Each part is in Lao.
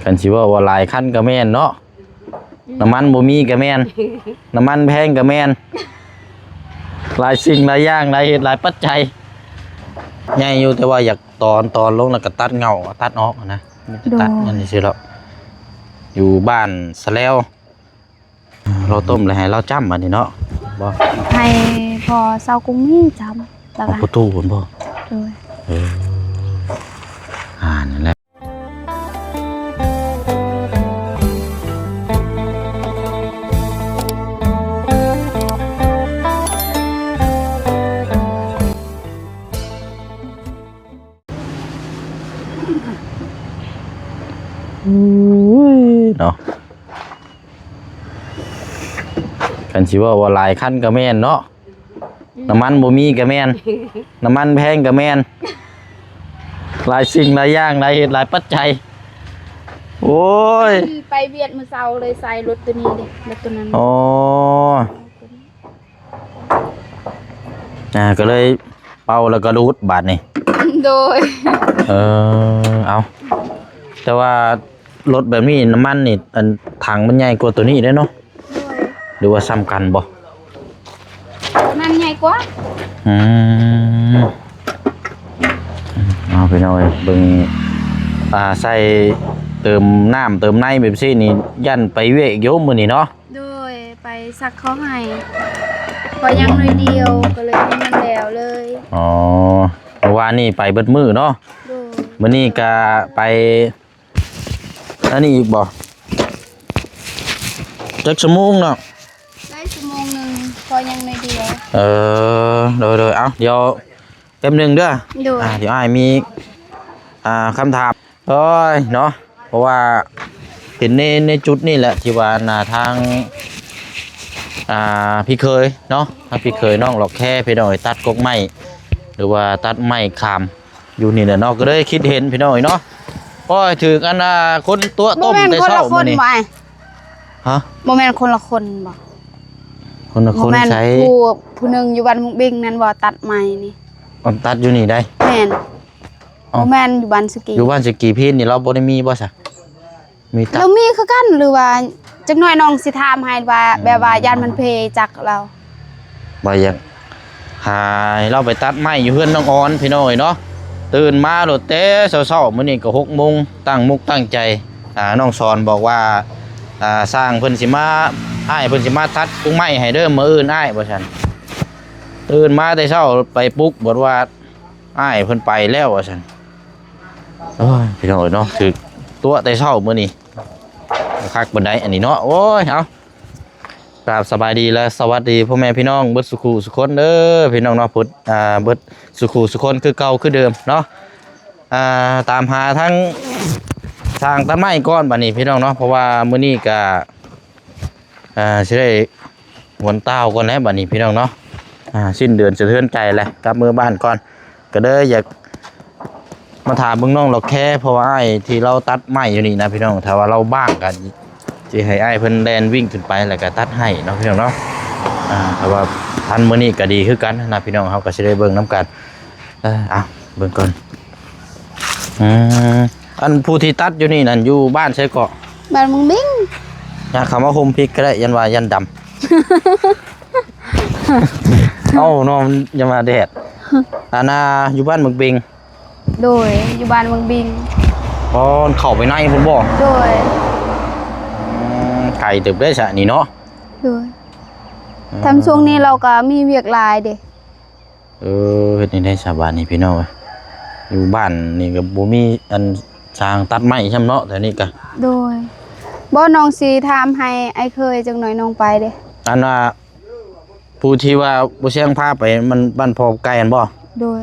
ຄັນຊິເວົ້າວ່າຫຼາຍຄັນກໍແມ່ນເນາະ ນ້ຳມັນບໍ່ມີກໍແມ່ນ ນ້ຳມັນແພງກໍແມ່ນ ຫຼາຍສິ່ງຫຼາຍຢ່າງ ຫຼາຍເຫດຫຼາຍປັດໄຈ ໃຫຍ່ຢູ່ ແຕ່ວ່າຢາກຕອນ ຕອນລົງແລ້ວກໍຕັດເຫງົ້າ ຕັດອອກນະ ມີແຕ່ຕັດ ໂດຍ ນັ້ນຊື່ໆ ດອກ ຢູ່ບ້ານສະແລວ ລາວຕົ້ມແລ້ວໃຫ້ລາວຈ້ຳບັດນີ້ເນາະ ບໍ່ ໃຫ້ພໍ່ເຊົາກຸງມີຈ້ຳ ແລ້ວກໍ ເອົາປະຕູພຸ້ນບໍ່ ໂດຍ ເອີ ອ່າ ນັ້ນແຫຼະ ໂອ້ຍ ເນາະ ຄັນຊິເວົ້າວ່າຫຼາຍຄັນກໍແມ່ນເນາະ ນ້ຳມັນບໍ່ມີກໍແມ່ນ ນ້ຳມັນແພງກໍແມ່ນ ຫຼາຍສິ່ງຫຼາຍຢ່າງ ຫຼາຍເຫດຫຼາຍປັດໄຈ ໂອ້ຍ ໄປວຽກມື້ເຊົ້າເລີຍໃສ່ລົດໂຕນີ້ເດ້ ລົດໂຕນັ້ນ ອໍ ອ່າ ກໍເລີຍເປົ່າແລ້ວກໍດູດບາດນີ້ ໂດຍ ເອີ ເອົາ ແຕ່ວ່າລົດແບບນີ້ນ້ຳມັນນີ້ ອັນ ຖັງມັນໃຫຍ່ກວ່າໂຕນີ້ເດ້ເນາະ ໂດຍ ຫຼືວ່າສ່ຳກັນບໍ່ ໂຕນັ້ນໃຫຍ່ກວ່າ ອືມ ເອົາ ພີ່ນ້ອງເອີຍ ເບິ່ງ ອ່າ ໃສ່ເຕີມນ້ຳເຕີມໃນແບບຊີ້ນີ້ ຢ້ານໄປວຽກຢູ່ມື້ນີ້ເນາະ ໂດຍ ໄປຊັກເຂົ້າໃຫ້ ເພາະຍັງໜ້ອຍດຽວ ກໍເລີຍໃຫ້ມັນແລ້ວເລີຍ ອໍ ເມື່ອວານນີ້ໄປເບິດມື້ເນາະ ໂດຍ ມື້ນີ້ກະໄປ ອັນນີ້ອີກບໍ່ ຈັກຊົ່ວໂມງເນາະ ໄດ້ຊົ່ວໂມງໜຶ່ງ ເພາະຍັງໜ້ອຍດຽວ ເອີ ໂດຍໆ ເອົາ ດຽວ ແປັບໜຶ່ງເດີ ໂດຍ ອ່າ ດຽວອ້າຍມີ ອ່າ ຄຳຖາມ ໂອ້ຍ ເນາະ ເພາະວ່າເຫັນໃນ ໃນຈຸດນີ້ແຫຼະ ທີ່ວ່າ ອັນນ່າ ທາງ ອ່າ ພີ່ເຂີຍເນາະ ທາງພີ່ເຂີຍນ້ອງຫຼອກແຄ ພີ່ນ້ອງເອີຍ ຕັດກົກໄມ້ ຫຼືວ່າຕັດໄມ້ຂາມ ຢູ່ນີ້ແຫຼະເນາະ ກໍເລີຍຄິດເຫັນພີ່ນ້ອງເອີຍເນາະ ໂອ້ຍ ຖືກອັນນ່າ ຄົນຕົວະຕົ້ມແຕ່ເຊົ້າມື້ນີ້ ຮະ ບໍ່ແມ່ນຄົນລະຄົນບໍ່ ຄົນລະຄົນໃສ ຜູ້ ຜູ້ໜຶ່ງຢູ່ບ້ານມຸງບິງນັ້ນບໍ່ ຕັດໄມ້ນີ້ ອັນຕັດຢູ່ນີ້ໄດ໋ ແມ່ນ ເອົ້າ ບໍ່ແມ່ນຢູ່ບ້ານສຸກີ ຢູ່ບ້ານສຸກີພີນນີ້ ລາວບໍ່ໄດ້ມີບໍ່ຊະ ມີຕັດ ລາວມີຄືກັນ ຫຼືວ່າຈັກໜ້ອຍນ້ອງຊິຖາມໃຫ້ວ່າ ອືມ ແບບວ່າຢ້ານມັນເພຈັກລາວ ວ່າຢາກໃຫ້ລາວໄປຕັດໄມ້ຢູ່ເຮືອນນ້ອງອອນ ພີ່ນ້ອງເອີຍເນາະ ຕື່ນມາໂລດແຕ່ເຊົ້າໆ ມື້ນີ້ກໍຫົກໂມງ ຕັ້ງມຸກຕັ້ງໃຈ ອ່າ ນ້ອງສອນບອກວ່າ ອ່າ ຊ່າງເພິ່ນຊິມາ ອ້າຍເພິ່ນຊິມາຕັດກົກໄມ້ໃຫ້ເດີ ມື້ອື່ນອ້າຍ ວ່າຊັ້ນ ຕື່ນມາແຕ່ເຊົ້າໄປປຸກ ບອກວ່າ ອ້າຍເພິ່ນໄປແລ້ວວ່າຊັ້ນ ໂອ້ຍ ພີ່ນ້ອງເອີຍເນາະ ຖືກຕົວະແຕ່ເຊົ້າມື້ນີ້ ຄັກປານໃດອັນນີ້ເນາະ ໂອ້ຍ ເອົາ ກາບສະບາຍດີ ແລະ ສະຫວັດດີພໍ່ແມ່ພີ່ນ້ອງເບິດສູ່ຄູ່ສູ່ຄົນເດີ ພີ່ນ້ອງເນາະ ເພິ່ນ ອ່າ ເບິດສູ່ຄູ່ສູ່ຄົນຄືເກົ່າຄືເດີມເນາະ ອ່າ ຕາມຫາທາງຊ່າງຕັດໄມ້ກ່ອນບັດນີ້ ພີ່ນ້ອງເນາະ ເພາະວ່າມື້ນີ້ກະ ອ່າ ຊິໄດ້ຫວນຕ່າວກ່ອນແຫຼະບັດນີ້ພີ່ນ້ອງເນາະ ອ່າ ສິ້ນເດືອນສະເທືອນໃຈແຫຼະ ກັບເມືອບ້ານກ່ອນ ກໍເລີຍຢາກມາຖາມເບິ່ງນ້ອງຫຼອກແຄ ເພາະວ່າອ້າຍທີ່ລາວຕັດໄມ້ຢູ່ນີ້ນະພີ່ນ້ອງ ຖ້າວ່າລາວວ່າງກໍຊິໃຫ້ອ້າຍເພິ່ນແລ່ນວິ່ງຂຶ້ນໄປ ແລ້ວກໍຕັດໃຫ້ເນາະພີ່ນ້ອງເນາະ ອ່າ ຖ້າວ່າທັນມື້ນີ້ກໍດີຄືກັນນະພີ່ນ້ອງ ເຮົາກໍຊິໄດ້ເບິ່ງນຳກັນ ເອີ ເອົາ ເບິ່ງກ່ອນ ອືມ ອັນຜູ້ທີ່ຕັດຢູ່ນີ້ນັ້ນ ຢູ່ບ້ານໃສເກາະ? ບ້ານເມືອງບິງ ຍາກເຂົ້າມາໂຮມພິກກໍໄດ້ ຢ້ານວ່າຢ້ານດຳ ເອົ້າເນາະ ຢ່າວ່າແດດ ອັນນ່າ ຢູ່ບ້ານເມືອງບິງ ໂດຍ ຢູ່ບ້ານເມືອງບິງ ອໍ ເຂົ້າໄປໃນພຸ້ນບໍ່? ໂດຍ ອືມ ໄກເຕີບເດ້ຊະນີ້ເນາະ ໂດຍ ອືມ ທຳຊ່ວງນີ້ລາວກໍມີວຽກຫຼາຍເດ້ ເອີ ເຮັດແນວໃດຊະບາດນີ້ພີ່ນ້ອງເອີຍ ຢູ່ບ້ານນີ້ກໍບໍ່ມີອັນຊ່າງຕັດໄມ້ຊ້ຳເນາະ ແຖວນີ້ກະ ໂດຍ ບໍ່ ນ້ອງຊິຖາມໃຫ້ອ້າຍເຂີຍ ຈັກໜ້ອຍນ້ອງໄປເດ້ ອັນວ່າ ຜູ້ທີ່ວ່າບໍ່ແຊງພາໄປ ມັນບ້ານພໍ່ໄກ່ຫັ້ນບໍ່? ໂດຍ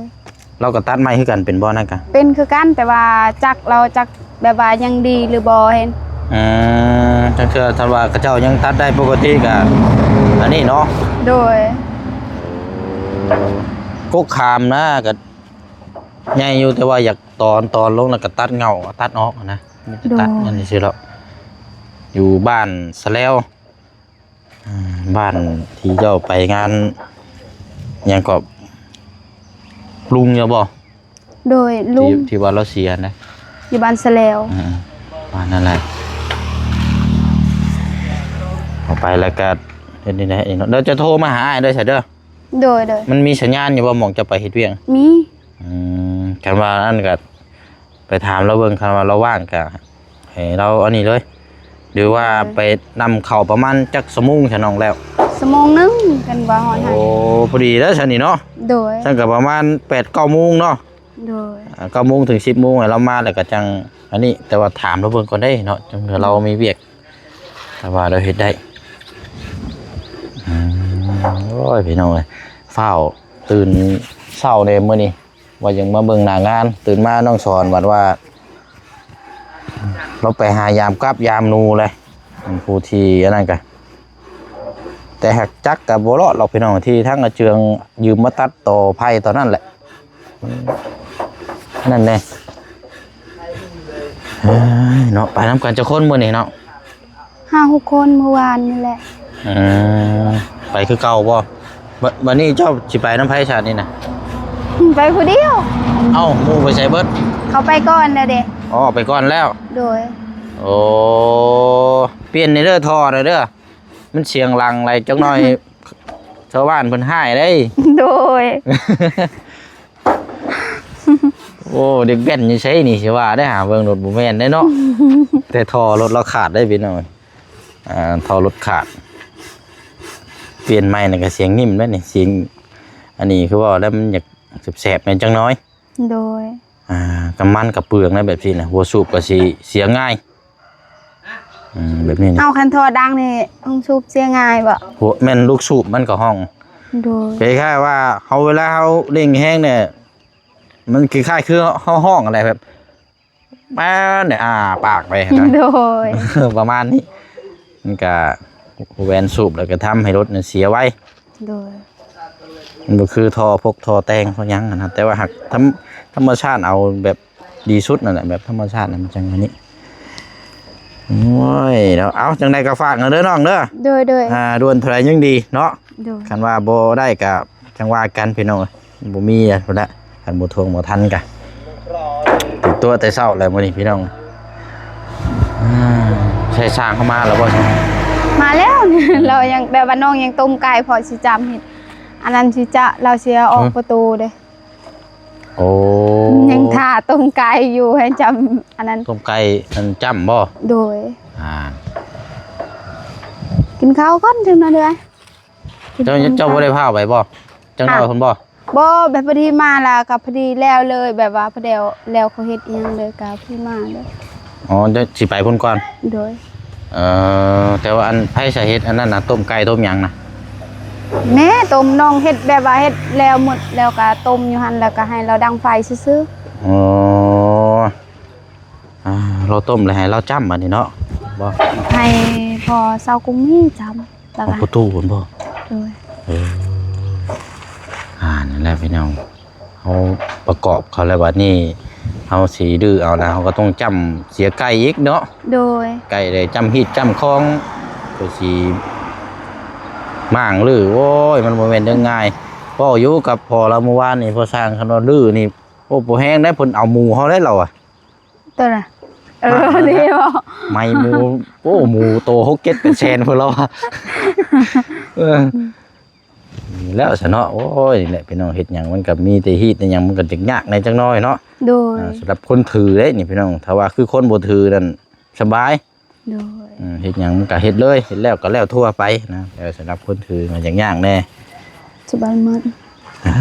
ລາວກໍຕັດໄມ້ຄືກັນ ເປັນບໍ່ນັ້ນກະ? ເປັນຄືກັນ ແຕ່ວ່າຈັກລາວຈັກແບບວ່າຍັງດີຫຼືບໍ່ເຫັນ ອືມ ຈັກເທື່ອ ຖ້າວ່າເຂົາເຈົ້າຍັງຕັດໄດ້ປົກກະຕິກະ ອັນນີ້ເນາະ ໂດຍ ກົກຂາມນະ ກະໃຫຍ່ຢູ່ ແຕ່ວ່າຢາກຕອນ ຕອນລົງແລ້ວກະຕັດເຫງົ້າ ຕັດອອກນະ ມີແຕ່ຕັດ ໂດຍ ນັ້ນຊື່ໆ ດອກ ຢູ່ບ້ານສະແລວ ອ່າ ບ້ານທີ່ເຈົ້າໄປງານຫຍັງເກາະ ລຸງເຈົ້າບໍ່? ໂດຍ ລຸງ ທີ່ ທີ່ວ່າລາວເສຍນະ ຢູ່ບ້ານສະແລວ. ອືມ ວ່ານັ້ນແຫຼະ ເອົາໄປແລ້ວກໍເຮັດນີ້ແຫຼະເນາະ. ດຽວຈະໂທມາຫາອ້າຍເດີຊະເດີ. ໂດຍ ໂດຍ. ມັນມີສັນຍານຢູ່ບໍ່ ໝ່ອງຈະໄປເຮັດວຽກ? ມີ. ອືມ ຄັນວ່ານັ້ນກໍໄປຖາມລາວເບິ່ງ ຄັນວ່າລາວວ່າງກໍໃຫ້ລາວອັນນີ້ເລີຍ ຫຼືວ່າ ໂດຍ ໄປນຳເຂົ້າປະມານຈັກຊົ່ວໂມງຊະນ້ອງແລ້ວ? ຊົ່ວໂມງໜຶ່ງ ຄັນວ່າຮອດຫັ້ນ. ໂອ້ ພໍດີແລ້ວຊັ້ນນີ້ເນາະ. ໂດຍ. ຊັ້ນກໍປະມານແປດເກົ້າໂມງເນາະ. ໂດຍ. ອ່າ ເກົ້າໂມງເຖິງສິບໂມງໃຫ້ລາວມາ ແລ້ວກໍຈັ່ງອັນນີ້ ແຕ່ວ່າຖາມລາວເບິ່ງກ່ອນເດ້ເນາະ ຈັ່ງເທື່ອລາວມີວຽກ ແຕ່ວ່າລາວເຮັດໄດ້. ອືມ ໂອ້ຍ ພີ່ນ້ອງເອີຍ ຟ້າວຕື່ນເຊົ້າເດ້ມື້ນີ້ ວ່າຍັງມາເບິ່ງໜ້າງານ ຕື່ນມານ້ອງສອນບັດວ່າ ລາວໄປຫາຍາມກັບຍາມໜູແຫຼະ ອັນຜູ້ທີ່ອັນນັ້ນກະ ແຕ່ຫາກຈັກກະບໍ່ລອດຫຼອກພີ່ນ້ອງ ທີ່ທັງອາເຈືອງຢືມມາຕັດຕໍໄຜ່ຕອນນັ້ນແຫຼະ. ນັ້ນແຫຼະ ເອີຍເນາະ ໄປນຳກັນຈັກຄົນມື້ນີ້ເນາະ? ຫ້າຫົກຄົນ ມື້ວານນີ້ແຫຼະ. ອືມ ໄປຄືເກົ່າບໍ່? ບ- ບັດນີ້ເຈົ້າຊິໄປນຳໃຜຊາດນີ້ນະ? ໄປຜູ້ດຽວ. ເອົ້າ ໝູ່ໄປໃສເບິດ? ເຂົາໄປກ່ອນແລ້ວເດ້. ອໍ ໄປກ່ອນແລ້ວ. ໂດຍ. ໂອ້ ປ່ຽນແດ່ເດີ ທໍ່ແດ່ເດີ ມັນສຽງດັງຫຼາຍ ຈັກໜ້ອຍ ຊາວບ້ານເພິ່ນຮ້າຍເດ້. ໂດຍ. ໂອ້ ເດັກແວ່ນຢູ່ໃສນີ້ ຊິວ່າໄດ້ຫາເບິ່ງລົດບໍ່ແມ່ນໄດ້ເນາະ. ແຕ່ທໍ່ລົດລາວຂາດໄດ້ພີ່ນ້ອງ. ອ່າ ທໍ່ລົດຂາດ ປ່ຽນໃໝ່ນີ້ກໍສຽງນິ່ມແລ້ວນີ້ ສຽງອັນນີ້ຄືເວົ້າແລ້ວມັນຢາກແສບໆແດ່ຈັກໜ້ອຍ. ໂດຍ. ອ່າ ກຳມັນກະເປືອງນະແບບຊີ້ນະ ຫົວສູບກໍຊິເສຍງ່າຍ. ອືມ ແບບນີ້ນະ. ເອົາ ຄັນທໍ່ດັງນີ້ ຫົວສູບເສຍງ່າຍບໍ່? ຫົວ ແມ່ນລູກສູບມັນກໍຮ້ອງ. ໂດຍ. ຄ້າຍໆວ່າເຮົາ ເວລາເຮົາເລັ່ງແຮງນີ້ ມັນຄ້າຍໆຄືເຮົາຮ້ອງຫັ້ນແຫຼະ ແບບ ປາດ ອ້າປາກໄປຫັ້ນນະ. ໂດຍ. ປະມານນີ້ ມັນກະແວ່ນສູບ ແລ້ວກະທຳໃຫ້ລົດນັ້ນເສຍໄວ. ໂດຍ. ມັນບໍ່ຄືທໍ່ພົກທໍ່ແຕ່ງພໍຫຍັງຫັ້ນນະ ແຕ່ວ່າຫາກທຳ ທຳມະຊາດເອົາແບບດີສຸດນັ້ນແຫຼະ ແບບທຳມະຊາດນັ້ນມັນຈັ່ງອັນນີ້. ໂອ້ຍເນາະ ເອົາ ຈັ່ງໃດກໍຝາກເດີນ້ອງເດີ. ໂດຍ ໂດຍ. ອ່າ ດ່ວນເທົ່າໃດຍັງດີເນາະ. ໂດຍ. ຄັນວ່າບໍ່ໄດ້ກໍຈັ່ງວ່າກັນພີ່ນ້ອງ ບໍ່ມີແລ້ວພຸ້ນແຫຼະ ຄັນບໍ່ທວງບໍ່ທັນກະ ຕິດຕົວແຕ່ເຊົ້າແລ້ວມື້ນີ້ພີ່ນ້ອງ. ອ່າ ໃຊ້ຊ່າງເຮົາມາແລ້ວບໍ່? ມາແລ້ວ ລາວຍັງ ແບບວ່ານ້ອງຍັງຕົ້ມໄກ່ ເພາະຊິຈຳເຮັດ ອັນນັ້ນຊິຈະ ລາວຊິເອົາອອກປະຕູເດ້. ໂອ້ ຍັງຖ້າຕົ້ມໄກ່ຢູ່ ໃຫ້ຈຳອັນນັ້ນ ຕົ້ມໄກ່ອັນຈຳບໍ່? ໂດຍ. ອ່າ ກິນເຂົ້າກ່ອນ ຈັ່ງນັ້ນເດີ. ເຈົ້າ ເຈົ້າບໍ່ໄດ້ພາໄປບໍ່? ຈັກໜ້ອຍພຸ້ນບໍ່? ບໍ່ ແບບພໍດີມາແລ້ວກໍພໍດີແລ້ວເລີຍ ແບບວ່າພໍດຽວແລ້ວເຂົາເຮັດອີ່ຫຍັງເລີຍກໍພໍດີມາເລີຍ. ອໍ ເຈົ້າຊິໄປພຸ້ນກ່ອນ? ໂດຍ. ເອີ ແຕ່ວ່າອັນໃຜສາເຮັດອັນນັ້ນນະ ຕົ້ມໄກ່ຕົ້ມຫຍັງນະ? ແມ່ ຕົ້ມ ນ້ອງເຮັດແບບວ່າເຮັດແລ້ວໝົດແລ້ວກໍຕົ້ມຢູ່ຫັ້ນ ແລ້ວກໍໃຫ້ລາວດັງໄຟຊື່ໆ. ອໍ ອ່າ ລາວຕົ້ມແລ້ວໃຫ້ລາວຈ້ຳບັດນີ້ເນາະ ບໍ່? ໃຫ້ພໍ່ເຊົາກຸງມີຈ້ຳ ແລ້ວກໍປະຕູພຸ້ນບໍ່? ໂດຍ. ເອີ ອ່າ ນັ້ນແຫຼະພີ່ນ້ອງ ເຮົາປະກອບເຂົ້າແລ້ວ ບັດນີ້ເຮົາຊິດື້ເອົານະ ເຮົາກໍຕ້ອງຈ້ຳເສຍໄກ່ອີກເນາະ. ໂດຍ. ໄກ່ໄດ້ຈ້ຳຮີດຈ້ຳຄອງ ກໍຊິມ້າງລື້ ໂອ້ຍ ມັນບໍ່ແມ່ນເລື່ອງງ່າຍ. ເວົ້າຢູ່ກັບພໍ່ລາວມື້ວານນີ້ ພໍ່ຊ່າງ ຄັນວ່າລື້ນີ້ ໂອ້ ບໍ່ແຮງໄດ໋ ເພິ່ນເອົາໝູເຮົາໄດ໋ລາວອະ. ຕົວນະ ເອີ ມາ ນີ້ບໍ່ ໄມ້ໝູ ໂອ້ ໝູໂຕຫົກເຈັດແປດແສນພຸ້ນລາວວ່າ. ເອີ ນີ້ແລ້ວຊະເນາະ. ໂອ້ຍ ນີ້ແຫຼະພີ່ນ້ອງ ເຮັດຫຍັງມັນກໍມີແຕ່ຮີດແຕ່ຫຍັງ ມັນກໍຍາກໆແດ່ຈັກໜ້ອຍເນາະ. ໂດຍ. ອ່າ ສຳລັບຄົນຖືເດ້ນີ້ພີ່ນ້ອງ ຖ້າວ່າຄືຄົນບໍ່ຖືນັ້ນສະບາຍ. ໂດຍ. ອືມ ເຮັດຫຍັງມັນກໍເຮັດເລີຍ ເຮັດແລ້ວກໍແລ້ວທົ່ວໄປນະ. ແຕ່ສຳລັບຄົນຖືມັນຍາກໆແດ່ ສະບາຍໝົດ. ອ່າ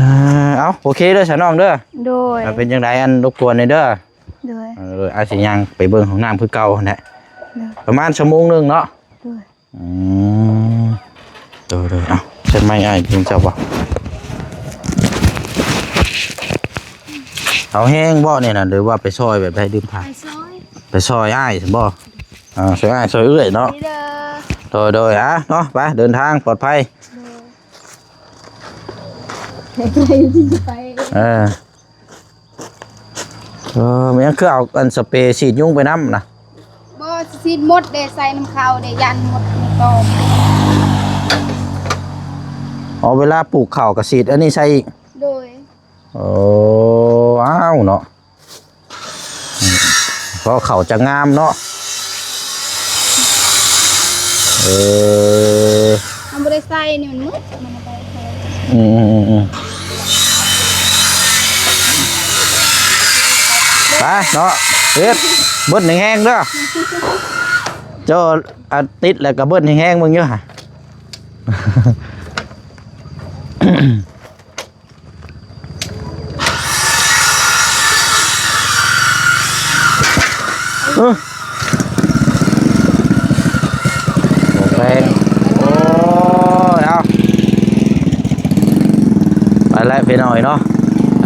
ເອົາ ໂອເຄເດີຊະນ້ອງເດີ. ໂດຍ. ເປັນຈັ່ງໃດ ອັນ ລົບກວນແດ່ເດີ. ໂດຍ. ເອີ ອາດຊິຍ່າງໄປເບິ່ງຫ້ອງນ້ຳຄືເກົ່າຫັ້ນແຫຼະ. ໂດຍ. ປະມານຊົ່ວໂມງໜຶ່ງເນາະ. ໂດຍ. ອືມ ໂດຍໆ. ເອົາ ເຊັນໄມ້ອ້າຍກິນເຈົ້າບໍ່? ເອົາແຮງບໍ່ນີ້ນະ ຫຼືວ່າໄປຊ່ອຍແບບໃດ? ລືມຖາມ ໄປຊ່ອຍ ໄປຊ່ອຍອ້າຍຊັ້ນບໍ່? ອ່າ ຊ່ອຍອ້າຍຊ່ອຍເອື້ອຍເນາະ. ໂດຍໆ. ອ່າ ເນາະ ໄປ ເດີນທາງປອດໄພ. ໂດຍ. ເອີ ເອີ ແມ່ນ ຄືເອົາອັນສະເປສີດຍຸງໄປນຳນະ? ບໍ່ ສີດມົດເດ້ ໃສ່ນຳເຂົ້າເດ້ ຢ້ານມົດມັນຕອມ. ອໍ ເວລາປູກເຂົ້າກໍສີດອັນນີ້ໃສ່ອີກ? ໂດຍ. ໂອ້ ອ້າວເນາະ. ເພາະເຂົ້າຈະງາມເນາະ. ເອີ ມັນບໍ່ໄດ້ໃສ່ນີ້ ມັນມືດ ມັນບໍ່ໄດ້ໃສ່. ອືມໆໆໆ ໄປເນາະ ເຮັດ ເບິ່ນແຮງໆເດີ ເຈົ້າ ອັນຕິດແລ້ວກໍເບິ່ນແຮງໆເບິ່ງຢູ່ຫະ. ເອີ ບໍ່ແພງ ໂອ້ຍ ເອົາ ໄປແລ້ວພີ່ນ້ອງເອີຍເນາະ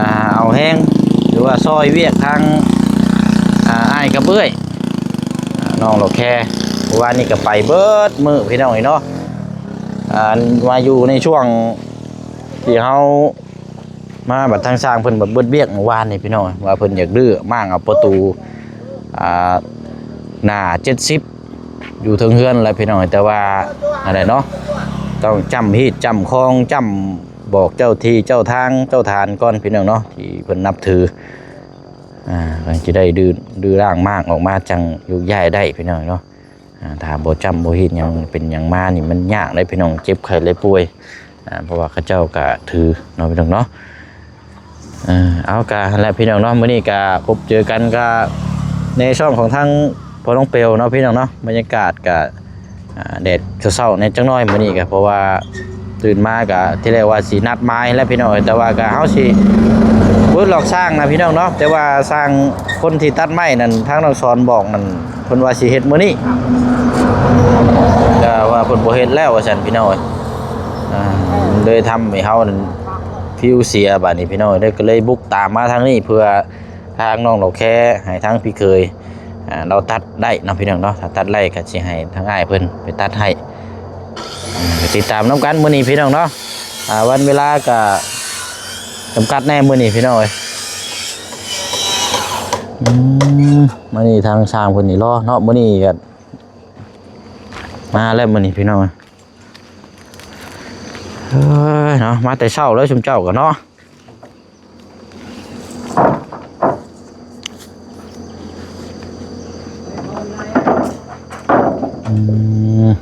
ອ່າ ເອົາແຮງ ຫຼືວ່າຊ່ອຍວຽກທາງ ອ່າ ອ້າຍກັບເອື້ອຍ ອ່າ ນ້ອງດອກແຄ ເມື່ອວານນີ້ກໍໄປເບິດມື້ພີ່ນ້ອງເອີຍເນາະ ອ່າ ມາຢູ່ໃນຊ່ວງທີ່ເຮົາ ມາບັດທາງຊ່າງເພິ່ນບັດເບິດວຽກເມື່ອວານນີ້ພີ່ນ້ອງ ວ່າເພິ່ນຢາກຮື້ມ້າງເອົາປະຕູ ອ່າ ໜ້າເຈັດສິບ ຢູ່ເທິງເຮືອນແຫຼະພີ່ນ້ອງ ແຕ່ວ່າ ອັນນັ້ນເນາະ ຕ້ອງຈ້ຳຮີດຈ້ຳຄອງ ຈ້ຳບອກເຈົ້າທີ່ເຈົ້າທາງເຈົ້າຖານກ່ອນພີ່ນ້ອງເນາະ ທີ່ເພິ່ນນັບຖື ອ່າ ຈັ່ງຊິໄດ້ດື້ ດື້ລ້າງມ້າງອອກມາ ຈັ່ງໂຍກຍ້າຍໄດ້ພີ່ນ້ອງເນາະ. ອ່າ ຖ້າບໍ່ຈ້ຳບໍ່ຮີດຫຍັງ ເປັນຫຍັງມານີ້ມັນຍາກເດ້ພີ່ນ້ອງ ເຈັບໄຂ້ໄດ້ປ່ວຍ ອ່າ ເພາະວ່າເຂົາເຈົ້າກະຖືເນາະພີ່ນ້ອງເນາະ ເອີ ເອົາ ກະຫັ້ນແຫຼະພີ່ນ້ອງເນາະ ມື້ນີ້ກະພົບເຈີກັນກະໃນຊ່ອງຂອງທາງພໍ່ນ້ອງເປວເນາະພີ່ນ້ອງເນາະ ບັນຍາກາດກະ ອ່າ ແດດເຊົ້າໆແດ່ຈັກໜ້ອຍມື້ນີ້ກະ ເພາະວ່າ ຕື່ນມາກະ ທີແລກວ່າຊິນັດໝາຍແຫຼະພີ່ນ້ອງເອີຍ ແຕ່ວ່າກະເຮົາຊິເບິ່ງລອກຊ່າງນະພີ່ນ້ອງເນາະ ແຕ່ວ່າຊ່າງຄົນທີ່ຕັດໄມ້ນັ້ນ ທາງນ້ອງສອນບອກນັ້ນ ເພິ່ນວ່າຊິເຮັດມື້ນີ້ ແຕ່ວ່າເພິ່ນບໍ່ເຮັດແລ້ວວ່າຊັ້ນພີ່ນ້ອງເອີຍ ອ່າ ເລີຍທຳໃຫ້ເຮົານັ້ນ ຟິວເສຍບາດນີ້ພີ່ນ້ອງເອີຍ ກໍເລີຍບຸກຕາມມາທາງນີ້ ເພື່ອທາງນ້ອງດອກແຄ ໃຫ້ທາງພີ່ເຂີຍ ອ່າ ລາວຕັດໄດ້ເນາະພີ່ນ້ອງເນາະ ຖ້າຕັດໄດ້ກໍຊິໃຫ້ທາງອ້າຍເພິ່ນໄປຕັດໃຫ້ ອ່າ ໄປຕິດຕາມນຳກັນມື້ນີ້ພີ່ນ້ອງເນາະ ອ່າ ວັນເວລາກໍຈຳກັດແດ່ມື້ນີ້ພີ່ນ້ອງເອີຍ ອືມ ມື້ນີ້ທາງຊ່າງເພິ່ນນີ້ລໍເນາະ ມື້ນີ້ກໍມາແລ້ວມື້ນີ້ພີ່ນ້ອງ ເອີຍເນາະ ມາແຕ່ເຊົ້າແລ້ວຊຸມເຈົ້າກໍເນາະ ອືມ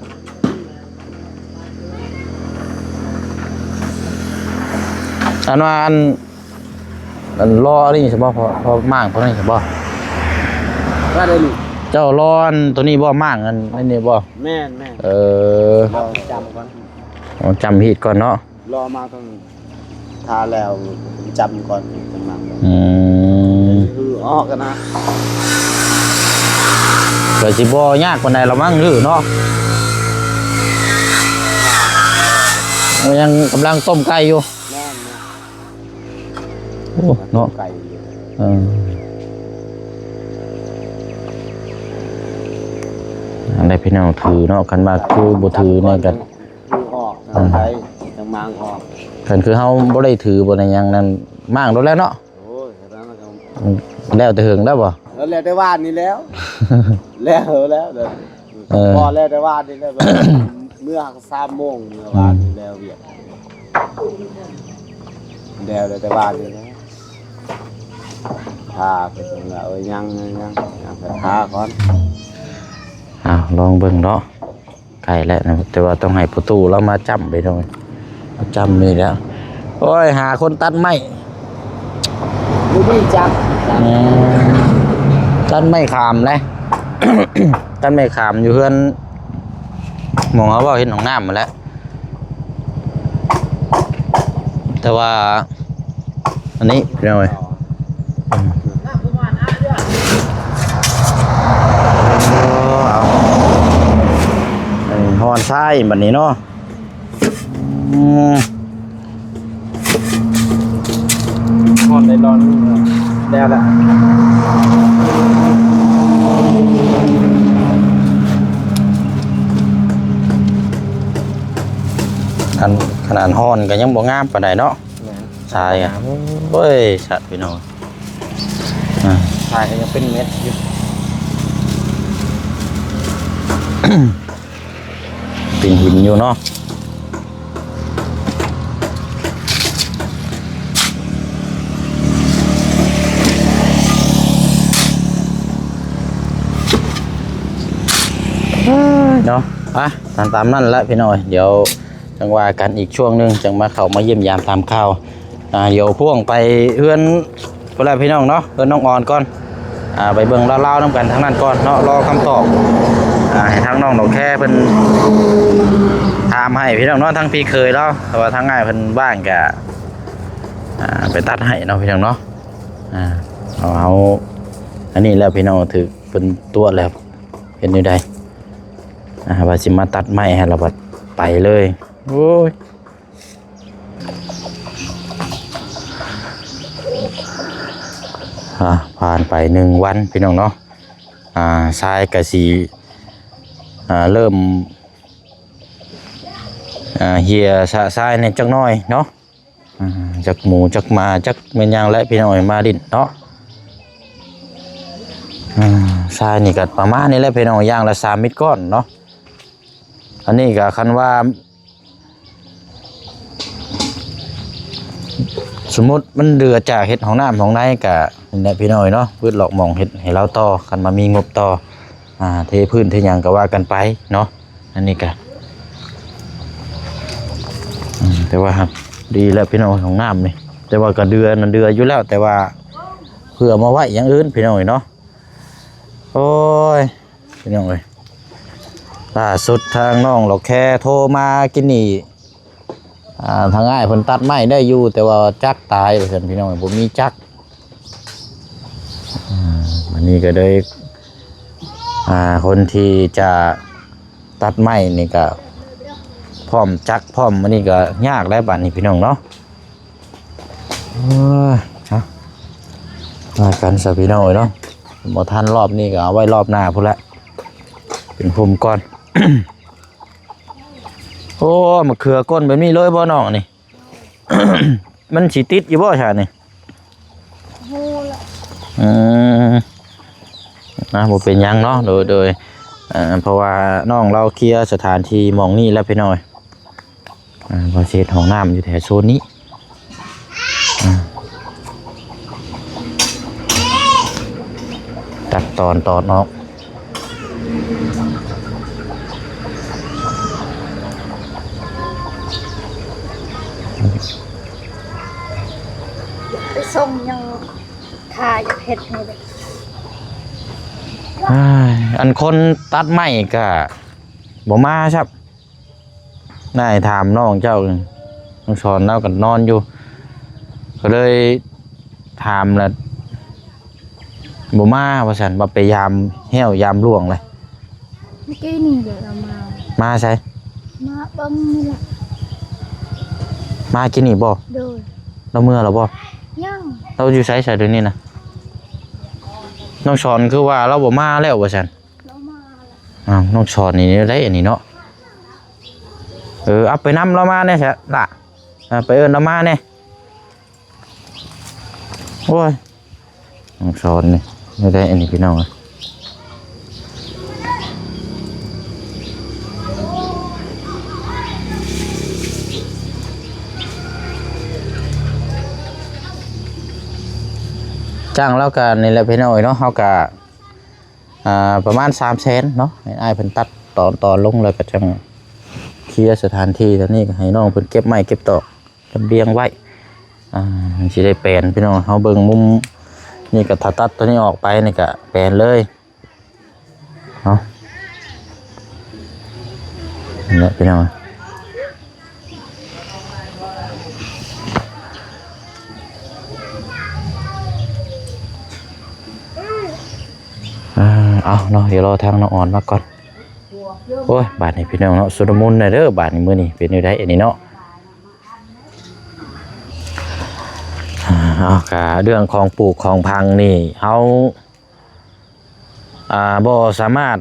ອັນວ່າ ອັນ ອັນລໍ້ນີ້ໃຊ່ບໍ່? ພໍ ພໍມ້າງຕົວນີ້ໃຊ່ບໍ່? ວ່າໄດ້ນີ້ ເຈົ້າລໍ້ອັນຕົວນີ້ບໍ່? ມ້າງອັນນີ້ບໍ່? ແມ່ນໆ ເອີ ລໍຈ້ຳກ່ອນ ອໍ ຈ້ຳຮີດກ່ອນເນາະ ລໍມາຕ້ອງ ຖ້າແລ້ວຈ້ຳກ່ອນ ຈັ່ງນັ້ນ ອືມ ຄືອອກນະ ກໍຊິບໍ່ຍາກປານໃດລະມັ້ງ ຫຼືເນາະ ມັນຍັງກຳລັງຕົ້ມໄກ່ຢູ່ ແມ່ນໆ ໂອ້ ເນາະ ໄກ່ຢູ່ ເອີ ອັນໃດພີ່ນ້ອງຖືເນາະ ຄັນວ່າຄືບໍ່ຖືນີ້ກໍ ຄືອອກ ອືມ ທາງໃດ ທາງມ້າງອອກ ຄັນຄືເຮົາບໍ່ໄດ້ຖືບໍ່ໄດ້ຫຍັງນັ້ນ ມ້າງໂດນແລ້ວເນາະ ໂອ້ຍ ແລ້ວແຕ່ເຫິງແລ້ວບໍ່? ແລ້ວແຕ່ວານນີ້ແລ້ວ ແລ້ວ ແລ້ວ ເອີ ພໍແລ້ວແຕ່ວານນີ້ແລ້ວ ເມື່ອສາມໂມງ ເມື່ອວານນີ້ແລ້ວວຽກ ແລ້ວ ແລ້ວແຕ່ວານນີ້ແລ້ວ ຖ້າເພິ່ນວ່າ ເອີ ຍັງ ຍັງ ຍັງ ຍັງ ຖ້າກ່ອນ ອ້າວ ລອງເບິ່ງເນາະ. ໃກ້ແລ້ວນະ ແຕ່ວ່າຕ້ອງໃຫ້ພໍ່ຕູ້ລາວມາຈ້ຳໄປໜ່ອຍ ມາຈ້ຳນີ້ແຫຼະ ໂອ້ຍ ຫາຄົນຕັດໄມ້ ບໍ່ມີຈັກ ອືມ ຕັດໄມ້ຂາມເດ້ ຕັດໄມ້ຂາມຢູ່ເຮືອນ ໝ່ອງເຮົາເວົ້າເຮັດຫ້ອງນ້ຳຫັ້ນແຫຼະ ແຕ່ວ່າ ອັນນີ້ພີ່ນ້ອງເອີຍ ເອີ ເອົາ ອັນນີ້ຮ່ອນຊາຍບັດນີ້ເນາະ ອືມ ຮ່ອນໄດ້ດອນໜຶ່ງແລ້ວ ແລ້ວລະ ອັນຂະໜາດຮ່ອນກໍຍັງບໍ່ງາມປານໃດເນາະ. ແມ່ນ ຊາຍ ໂອ້ຍ ສັດພີ່ນ້ອງ ອ່າ ຊາຍກໍຍັງເປັນເມັດຢູ່ ເປັນຫີນຢູ່ເນາະ. ເນາະ ອ່ະ ຕາມ ຕາມນັ້ນແຫຼະພີ່ນ້ອງເອີຍ ດຽວຈັ່ງວ່າກັນອີກຊ່ວງໜຶ່ງ ຈັ່ງມາເຂົ້າມາຢ້ຽມຢາມຖາມຂ່າວ ອ່າ ດຽວພ່ວງໄປເຮືອນພຸ້ນແຫຼະພີ່ນ້ອງເນາະ ເຮືອນນ້ອງອອນກ່ອນ ອ່າ ໄປເບິ່ງລາວໆນຳກັນທາງນັ້ນກ່ອນເນາະ ລໍຄຳຕອບ ອ່າ ໃຫ້ທາງນ້ອງດອກແຄເພິ່ນຖາມໃຫ້ພີ່ນ້ອງເນາະ ທາງພີ່ເຂີຍລາວ ແຕ່ວ່າທາງອ້າຍເພິ່ນວ່າງກະ ອ່າ ໄປຕັດໃຫ້ເນາະພີ່ນ້ອງເນາະ ອ່າ ເອົາ ເອົາ ອັນນີ້ແລ້ວພີ່ນ້ອງ ຖືກເພິ່ນຕົວະແລ້ວ ເຮັດແນວໃດ ອ່າ ວ່າຊິມາຕັດໄມ້ໃຫ້ລະບັດໄປເລີຍ ໂອ້ຍ ອ່າ ຜ່ານໄປໜຶ່ງວັນພີ່ນ້ອງເນາະ ອ່າ ຊາຍກະຊິ ອ່າ ເລີ່ມ ອ່າ ເຫ່ຍຊະຊາຍແດ່ຈັກໜ້ອຍເນາະ ອ່າ ຈັກໝູຈັກໝາຈັກແມ່ນຫຍັງແຫຼະພີ່ນ້ອງເອີຍ ມາຫຼິ້ນເນາະ ອ່າ ຊາຍນີ້ກໍປະມານນີ້ແຫຼະພີ່ນ້ອງ ຢ່າງລະສາມເມັດກ້ອນເນາະ ອັນນີ້ກໍຄັນວ່າ ສົມມຸດມັນເຫຼືອຈາກເຮັດຫ້ອງນ້ຳຫ້ອງໃນກະ ນີ້ແຫຼະພີ່ນ້ອງເນາະ ວືດຫຼອກໝອງເຮັດໃຫ້ລາວຕໍ່ ຄັນວ່າມີງົບຕໍ່ ອ່າ ເທພື້ນເທຫຍັງກະວ່າກັນໄປເນາະ ອັນນີ້ກະ ອືມ ແຕ່ວ່າດີແລ້ວພີ່ນ້ອງ ຫ້ອງນ້ຳນີ້ ແຕ່ວ່າກະເດືອນັ້ນເດືອຢູ່ແລ້ວ ແຕ່ວ່າເພື່ອມາໄວ້ຢ່າງອື່ນພີ່ນ້ອງເນາະ ໂອ້ຍ ພີ່ນ້ອງເອີຍ ລ່າສຸດທາງນ້ອງດອກແຄໂທມາກິນນີ້ ອ່າ ທາງອ້າຍເພິ່ນຕັດໄມ້ໄດ້ຢູ່ ແຕ່ວ່າຈັກຕາຍວ່າຊັ້ນ ພີ່ນ້ອງເອີຍ ບໍ່ມີຈັກ ອ່າ ອັນນີ້ກໍເລີຍ ອ່າ ຄົນທີ່ຈະຕັດໄມ້ນີ້ກໍພ້ອມຈັກພ້ອມ ອັນນີ້ກໍຍາກແລ້ວບາດນີ້ພີ່ນ້ອງເນາະ ເອີ ເອົາ ວ່າກັນຊະພີ່ນ້ອງເອີຍເນາະ ບໍ່ທັນລອບນີ້ກໍເອົາໄວ້ລອບໜ້າພຸ້ນແຫຼະ ເປັນໂຮມກ່ອນ ໂອ້ ມະເຂືອກົ້ນແບບນີ້ເລີຍບໍ່ນ້ອງນີ້ ມັນຊິຕິດຢູ່ບໍ່ຊະນີ້? ຮູ້ລະ ອືມ ນະ ບໍ່ເປັນຫຍັງເນາະ ໂດຍ ໂດຍ ເອີ ເພາະວ່ານ້ອງລາວເຄຍສະຖານທີ່ໝ່ອງນີ້ແລ້ວພີ່ນ້ອງ ອ່າ ວ່າຊິເຮັດຫ້ອງນ້ຳຢູ່ແຖວໂຊນນີ້ ອ່າ ຕັດຕອນຕອນອອກ ໄປສົ່ງຍັງ ຖ້າຢາກເຮັດໃຫ້ເດ້ ອ້າຍ ອັນຄົນຕັດໄມ້ກະບໍ່ມາຊ້ຳ ໄດ້ຖາມນ້ອງເຈົ້າ ນ້ອງສອນລາວກໍນອນຢູ່ ກໍເລີຍຖາມລະບໍ່ມາວ່າຊັ້ນ ວ່າໄປຢາມແຫ້ວຢາມຫຼວງລະ ເມື່ອກີ້ນີ້ເດລາວມາ ມາໃສ? ມາເບິ່ງນີ້ລະ ມາກິນນີ້ບໍ່? ໂດຍ ລາວເມືອລະບໍ່? ຍັງ ລາວຢູ່ໃສຊະດຽວນີ້ນະ? ນ້ອງສອນຄືວ່າລາວບໍ່ມາແລ້ວວ່າຊັ້ນ ລາວມາແລ້ວ ອ້າວ ນ້ອງສອນນີ້ແນວໃດອັນນີ້ເນາະ ເອີ ເອົາໄປນຳລາວມາແດ່ຊະລະ ອ່າ ໄປເອີ້ນລາວມາແດ່ ໂອ້ຍ ນ້ອງສອນນີ້ ແນວໃດອັນນີ້ພີ່ນ້ອງ ຈ້າງລາວກະນີ້ແຫຼະພີ່ນ້ອງເອີຍເນາະ ເຮົາກະ ອ່າ ປະມານສາມແສນເນາະ ໃຫ້ອ້າຍເພິ່ນຕັດຕອນ ຕອນລົງ ແລ້ວກໍຈັ່ງເຄຍສະຖານທີ່ ຕອນນີ້ກໍໃຫ້ນ້ອງເພິ່ນເກັບໄມ້ເກັບຕອກ ລຳລຽງໄວ້ ອ່າ ມັນຊິໄດ້ແປນພີ່ນ້ອງ ເຮົາເບິ່ງມຸມນີ້ກໍ ຖ້າຕັດຕົວນີ້ອອກໄປນີ້ກໍແປນເລີຍເນາະ ນີ້ແຫຼະພີ່ນ້ອງ. ອ່າ ເອົາເນາະ ດຽວລໍທາງນ້ອງອອນມາກ່ອນ. ໂອ້ຍ ບາດນີ້ພີ່ນ້ອງເນາະ ຊຸນລະມຸນແດ່ເດີ ບາດນີ້ມື້ນີ້ເປັນແນວໃດອັນນີ້ເນາະ. ອ່າ ເອົາ ກະເລື່ອງຂອງປູກຂອງຝັງນີ້ ເຮົາ ອ່າ ບໍ່ສາມາດ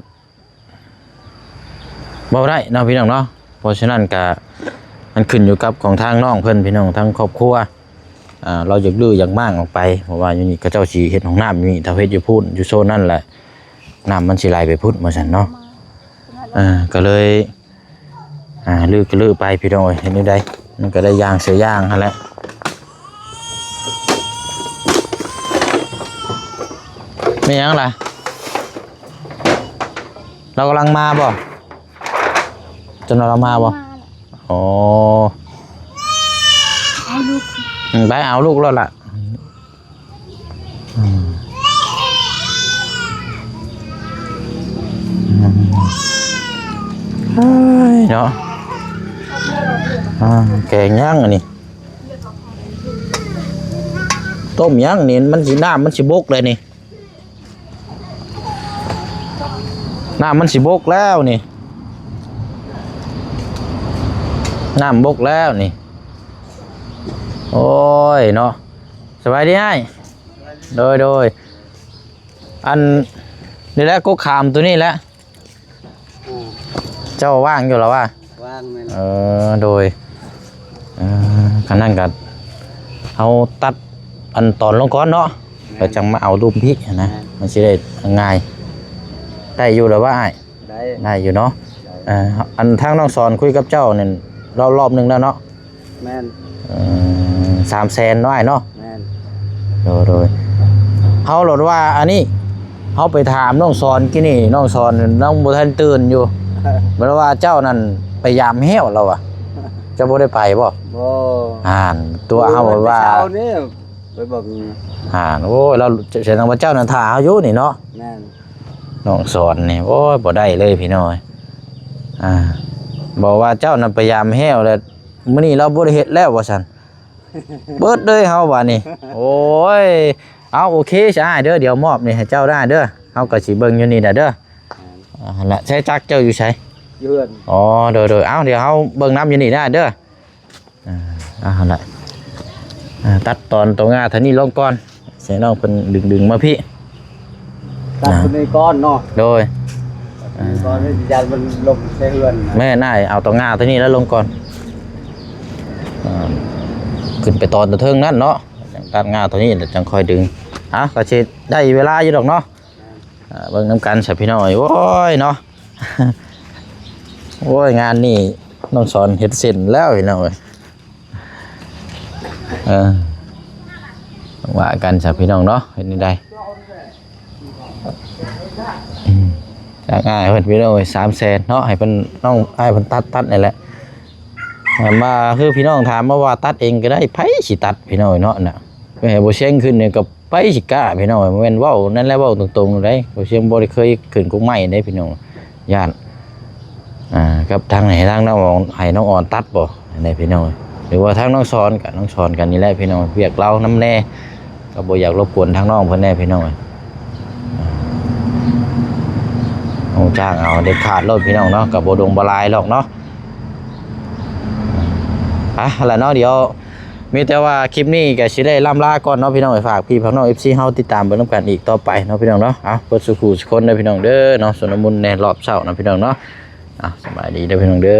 ເວົ້າໄດ້ເນາະພີ່ນ້ອງເນາະ. ເພາະສະນັ້ນກະ ມັນຂຶ້ນຢູ່ກັບຂອງທາງນ້ອງເພິ່ນ ພີ່ນ້ອງ ທາງຄອບຄົວ ອ່າ ລາວຢາກຮື້ຢາກມ້າງອອກໄປ ເພາະວ່າຢູ່ນີ້ເຂົາເຈົ້າຊິເຮັດຫ້ອງນ້ຳຢູ່ນີ້ ຖ້າເຮັດຢູ່ພຸ້ນ ຢູ່ໂຊນນັ້ນແຫຼະ ນ້ຳມັນຊິໄຫຼໄປພຸ້ນ ວ່າຊັ້ນເນາະ. ອ່າ ກໍເລີຍ ອ່າ ຮື້ກໍຮື້ໄປພີ່ນ້ອງເອີຍ ເຮັດແນວໃດ ມັນກໍໄດ້ຢ່າງເສຍຢ່າງຫັ້ນແຫຼະ. ແມ່ນຫຍັງລະ? ລາວກຳລັງມາບໍ່? ຈົນວ່າລາວມາບໍ່? ມາແລ້ວ. ອໍ ເອົາລູກ ອືມ ໄປເອົາລູກໂລດລະ. ອືມ ເອີຍເນາະ ອ່າ ແກງຫຍັງອັນນີ້? ຕົ້ມຫຍັງນີ້? ມັນຊິ ນ້ຳມັນຊິບົກເລີຍນີ້. ນ້ຳມັນຊິບົກແລ້ວນີ້ ນ້ຳບົກແລ້ວນີ້. ໂອ້ຍເນາະ ສະບາຍດີອ້າຍ. ໂດຍ ໂດຍ ອັນນີ້ແຫຼະ ກົກຂາມໂຕນີ້ແຫຼະ. ອ່າ ເຈົ້າວ່າງຢູ່ລະວະ? ວ່າງແມ່ນ. ເອີ ໂດຍ ເອີ ຄັນນັ້ນກະເຮົາຕັດອັນຕອນລົງກ່ອນເນາະ ແມ່ນ ແລ້ວຈັ່ງມາເອົາລຸ່ມພີ້ຫັ້ນນະ ແມ່ນ ມັນຊິໄດ້ງ່າຍ. ໄດ້ຢູ່ລະວະອ້າຍ? ໄດ້ ໄດ້ຢູ່ເນາະ. ໄດ້ ເອີ ອັນທາງນ້ອງສອນຄຸຍກັບເຈົ້ານັ້ນລອບ ລອບໜຶ່ງແລ້ວເນາະ? ແມ່ນ. ເອີ ສາມແສນເນາະອ້າຍເນາະ? ແມ່ນ. ໂດຍ ໂດຍ ເຮົາໂລດວ່າອັນນີ້ ເຮົາໄປຖາມນ້ອງສອນກີ້ນີ້ ນ້ອງສອນຍັງບໍ່ທັນຕື່ນຢູ່ ເພິ່ນວ່າເຈົ້ານັ້ນໄປຢາມແຮ້ວລາວວ່າ. ເຈົ້າບໍ່ໄດ້ໄປບໍ່? ບໍ່. ອ່ານ ຕົວະເຮົາວ່າ ເຊົ້ານີ້ໄປເບິ່ງ. ອ່ານ ໂອ້ຍ ລາວ ສະແດງວ່າເຈົ້ານັ້ນຖ້າເຮົາຢູ່ນີ້ເນາະ? ແມ່ນ. ນ້ອງສອນນີ້ ໂອ້ຍ ບໍ່ໄດ້ເລີຍພີ່ນ້ອງ. ອ່າ ບອກວ່າເຈົ້ານັ້ນໄປຢາມແຮ້ວ ແລ້ວມື້ນີ້ລາວບໍ່ໄດ້ເຮັດແລ້ວວ່າຊັ້ນ. ເບິດເລີຍເຮົາບາດນີ້. ໂອ້ຍ ເອົາ ໂອເຄຊະອ້າຍເດີ ດຽວມອບນີ້ໃຫ້ເຈົ້າໄດ້ເດີ ເຮົາກໍຊິເບິ່ງຢູ່ນີ້ນະເດີ. ອ່າ ຫັ້ນລະ ໃຊ້ຈັກເຈົ້າຢູ່ໃສ? ຢູ່ເຮືອນ. ອໍ ໂດຍໆ ເອົາ ດຽວເຮົາເບິ່ງນຳຢູ່ນີ້ນະເດີ. ອ່າ ເອົາ ຫັ້ນລະ ອ່າ ຕັດຕອນໂຕງ່າເທົ່ານີ້ລົງກ່ອນ ໃຫ້ນ້ອງເພິ່ນດຶງໆມາພີ້. ຕັດຕົວນີ້ກ່ອນເນາະ. ໂດຍ ຕັດຕົວນີ້ກ່ອນ ຢ້ານມັນລົງໃສ່ເຮືອນ. ແມ່ນອ້າຍ ເອົາຕອງງ່າຕົວນີ້ແລ້ວລົງກ່ອນ ເອີ ຂຶ້ນໄປຕອນຕົວເທິງນັ້ນເນາະ ຈັ່ງຕັດງ່າຕົວນີ້ແລ້ວຈັ່ງຄ່ອຍດຶງ. ອ່ະ ກໍຊິໄດ້ເວລາຢູ່ດອກເນາະ. ອ່າ ເບິ່ງນຳກັນຊະພີ່ນ້ອງເອີຍ. ໂອ້ຍເນາະ ໂອ້ຍ ງານນີ້ນ້ອງສອນເຮັດເສັ້ນແລ້ວພີ່ນ້ອງເອີຍ. ເອີ ວ່າກັນຊະພີ່ນ້ອງເນາະ ເຮັດແນວໃດ. ອືມ ຈາກອ້າຍເພິ່ນພີ່ນ້ອງເອີຍ ສາມແສນເນາະ ໃຫ້ເພິ່ນ ນ້ອງອ້າຍເພິ່ນຕັດ ຕັດນີ້ແຫຼະ. ມາຄືພີ່ນ້ອງຖາມມາວ່າຕັດເອງກໍໄດ້ ໃຜຊິຕັດພີ່ນ້ອງເອີຍເນາະ. ນະ ໄປໃຫ້ບໍ່ຊຽງຂຶ້ນນີ້ກໍ ໃຜຊິກ້າພີ່ນ້ອງເອີຍ ບໍ່ແມ່ນເວົ້ານັ້ນແຫຼະ ເວົ້າຕົງໆເດ້ ບໍ່ຊຽງບໍ່ໄດ້ເຄີຍຂຶ້ນກົກໄມ້ເດ້ພີ່ນ້ອງ ຢ້ານ ອ່າ ກັບທາງໃຫ້ທາງນ້ອງ ໃຫ້ນ້ອງອອນຕັດບໍ່ ອັນນີ້ພີ່ນ້ອງເອີຍ ຫຼືວ່າທາງນ້ອງສອນ ກະນ້ອງສອນກັນນີ້ແຫຼະພີ່ນ້ອງ ວຽກລາວນຳແດ່ ກໍບໍ່ຢາກລົບກວນທາງນ້ອງເພິ່ນແດ່ພີ່ນ້ອງເອີຍ. ອ່າ ຕ້ອງຈ້າງເອົາເດັດຂາດໂລດພີ່ນ້ອງເນາະ ກໍບໍ່ດົງບໍ່ຫຼາຍດອກເນາະ. ອ່ະ ຫັ້ນລະເນາະ ດຽວ ມີແຕ່ວ່າຄລິບນີ້ກໍຊິໄດ້ລ່ຳລາກ່ອນເນາະພີ່ນ້ອງເອີຍ ຝາກພີ່ຝາກນ້ອງ ເອັຟຊີ ເຮົາຕິດຕາມເບິ່ງນຳກັນອີກຕໍ່ໄປເນາະພີ່ນ້ອງເນາະ. ເອົາ ເບິດສູ່ຜູ້ສູ່ຄົນເດີພີ່ນ້ອງເດີເນາະ ຊົນລະມຸນແດ່ຮອບເຊົ້າເນາະພີ່ນ້ອງເນາະ. ເອົາ ສະບາຍດີເດີພີ່ນ້ອງເດີ.